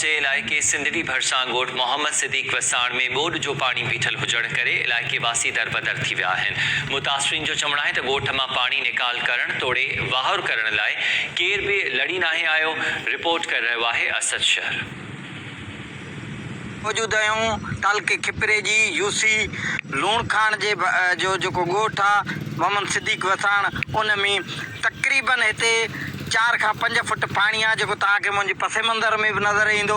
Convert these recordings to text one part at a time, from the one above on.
جي علائقي سنڌڙي ڀرسان ڳوٺ محمد صديق وساڻ ۾ ٻوڏ جو پاڻي بيٺل هجڻ ڪري علائقي واسي دربدر ٿي ويا آهن. متاثرين جو چوڻ آهي ته ڳوٺ مان پاڻي نيڪال ڪرڻ توڙي واهر ڪرڻ لاء ڪير به لڙي ناهي آيو، رپورٽ ڪري رهيو آهي اسد شر. موجود آهيون تعلقي کپري جي يو سي لوڻ کاڻ جي جو جيڪو ڳوٺ آ محمد صديق وساڻ ان ۾ تقريبن هتي چار کان پنج فٽ پاڻي آ جيڪو توهان کي منهنجي پس منظر ۾ به نظر ايندو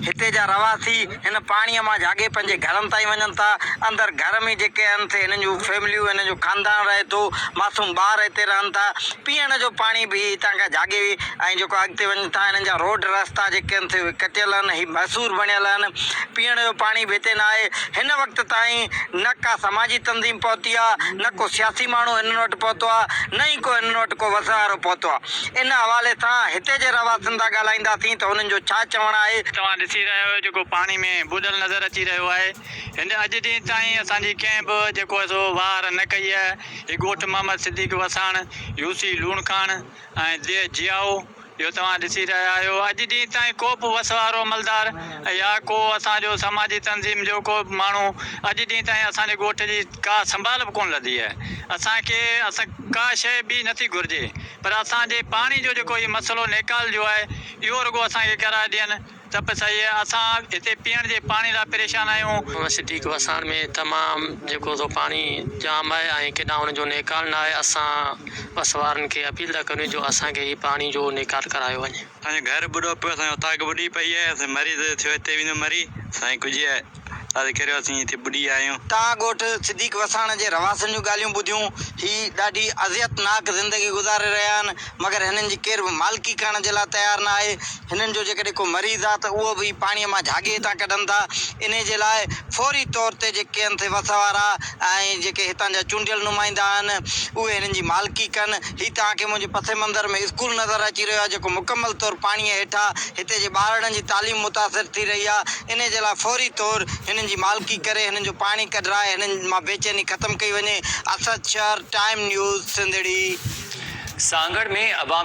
هتي جا رهواسي هن پاڻي مان جهاڳي پنهنجي گهرن تائين وڃن ٿا اندر گهر ۾ جيڪي آهن سي هنن جون فيمليون هنن جو خاندان رهي ٿو معصوم ٻار هتي رهن ٿا پيئڻ جو پاڻي به هتان کان جهاڳي ۽ جيڪو اڳتي وڃن ٿا هنن جا روڊ رستا جيڪي آهن سي اهي ڪٽيل آهن هي محصور بڻيل آهن پيئڻ جو پاڻي به هتي نه آهي هن وقت تائين نه ڪا سماجي تنظيم پهتي آهي نه ڪو سياسي ماڻهو هنن وٽ پهتو آهي نه ئي ڪو هنن وٽ ڪو وس وارو پهتو آهي ان حوالي سان هتي جي رهواسين سان ڳالهائينداسين ته انهن جو ڇا چوڻ آهي. توهان ڏسي رهيا آهيو جيڪو پاڻي ۾ ٻڏل نظر اچي رهيو آهي هن اڄ ڏينهن تائين اسان جي ڪنهن به جيڪو آهي سو واهر نه ڪئي آهي هي ڳوٺ محمد صديق وساڻ يوسي لوڻکاڻ ۽ ديهه جيائو اهو توهان ڏسي رهيا آهيو اڄ ڏينهن تائين ڪو به وس وارو عملدار يا ڪو اسان جو سماجي تنظيم جو ڪو به ماڻهو اڄ ڏينهن تائين اسان جي ڳوٺ جي ڪا سنڀال به ڪونه لڌي آهي اسان کي اسان ڪا شيء ٻي نٿي گهرجي پر اسان جي پاڻي جو جيڪو هي مسئلو نيڪال جو آهي اهو رڳو اسان کي ڪرائي ڏين ته به صحيح اسان هتي پيئڻ جي پاڻي لاء پريشان آهيون. صديق وساڻ ۾ تمام جيڪو سو پاڻي جام آهي ۽ ڪيڏانهن ان جو نيڪال نه آهي اسان وس وارن کي اپيل ٿا ڪريون جو اسان کي هي پاڻي جو نيڪال ڪرايو وڃي. اسان جو گهر ٻڏو پيو اسان جي اوطاق ٻڏي پئي آهي اسان مريض ٿيو هتي ويندو مري سائين ڪجهه داد ڪريو اسين هتي ٻڏي ويا آهيون. تان ڳوٺ صديق وساڻ جي رهواسين جون ڳالهيون ٻڌيون هي ڏاڍي اذيت ناڪ زندگي گذاري رهيا آهن مگر هنن جي ڪير به مالڪي ڪرڻ جي لاء تيار نه آهي. هنن جو جيڪڏهن ڪو مريض آهي ته اهو به هي پاڻيء مان جهاڳي هتان ڪڍن ٿا. انهي جي لاء فوري طور تي جيڪي آهن سي وس وارا ۽ جيڪي هتان جا چونڊيل نمائندا آهن اهي هنن جي مالڪي ڪن. هي توهان کي منهنجي پس منظر ۾ اسڪول نظر اچي رهيو آهي جيڪو مڪمل طور پاڻيء هيٺ آهي. هتي جي ٻارڙن جي تعليم متاثر ٿي رهي آهي. انهي جي لاء فوري طور هنن جي مالڪي ڪري هنن جو پاڻي ڪڍرائي هنن مان بيچيني ختم ڪئي وڃي. اسد شر، ٽائيم نيوز، سنڌڙي. سانگهڙ ۾ عوامي.